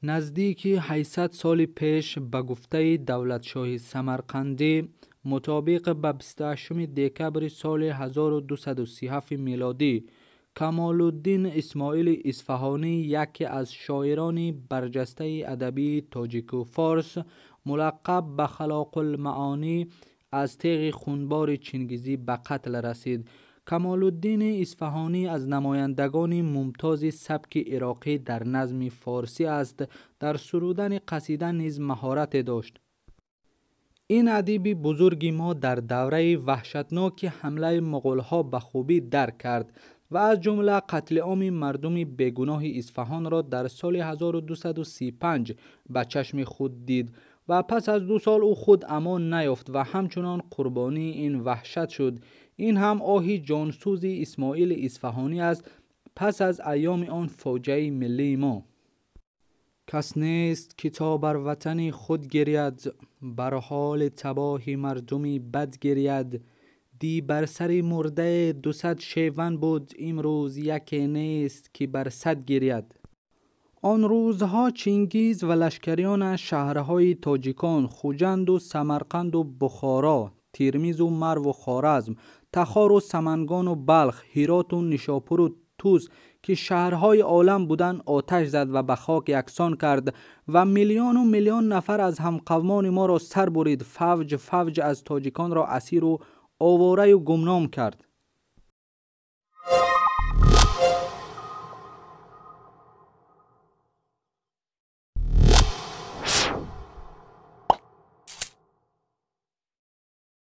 Наздики 800 соли пеш, ба гуфтаи Давлатшоҳи Самарқандӣ, мутобиқ ба 28 декабри соли 1237 милодӣ, Камолуддин Исмоили Исфаҳонӣ, яке аз шоирони барҷастаи адабии тоҷику форс, мулаққаб ба Халоқулмаонӣ, аз теғи хунбори Чингизӣ ба қатл расид. Камолуддини Исфаҳонӣ аз намояндагони мумтози сабки ироқӣ дар назми форсӣ аст. Дар сурудани қасида низ маҳорате дошт. Ин адиби бузурги мо дар давраи ваҳшатноки ҳамлаи муғулҳо ба хубӣ дарк кард ва аз ҷумла қатли оми мардуми бегуноҳи Исфаҳонро дар соли 1235 ба чашми худ дид ва пас аз 2 сол ӯ худ амон наёфт ва ҳамчунон қурбонии ин ваҳшат шуд. Ин ҳам оҳи ҷонсӯзи Исмоили Исфаҳонӣ аст пас аз айёми он фоҷиаи миллии мо. Кас нест ки то бар ватани худ гиряд, бар ҳоли табоҳи мардуми бад гиряд. Ди бар сари мурдае 200 шеван буд, имрӯз яке нест ки бар 100 гиряд. Он рӯзҳо Чингиз ва лашкариёнаш шаҳрҳои тоҷикон Хуҷанду Самарқанду Бухоро, Термизу Марву Хоразм, Тахору Самангану Балх, Ҳироту Нишопуру Тус, ки шаҳрҳои олам буданд, оташ зад ва ба хок яксон кард ва миллиону миллион нафар аз ҳамқавмони моро сар бурид, фавҷ фавҷ аз тоҷиконро асиру овораю гумном кард.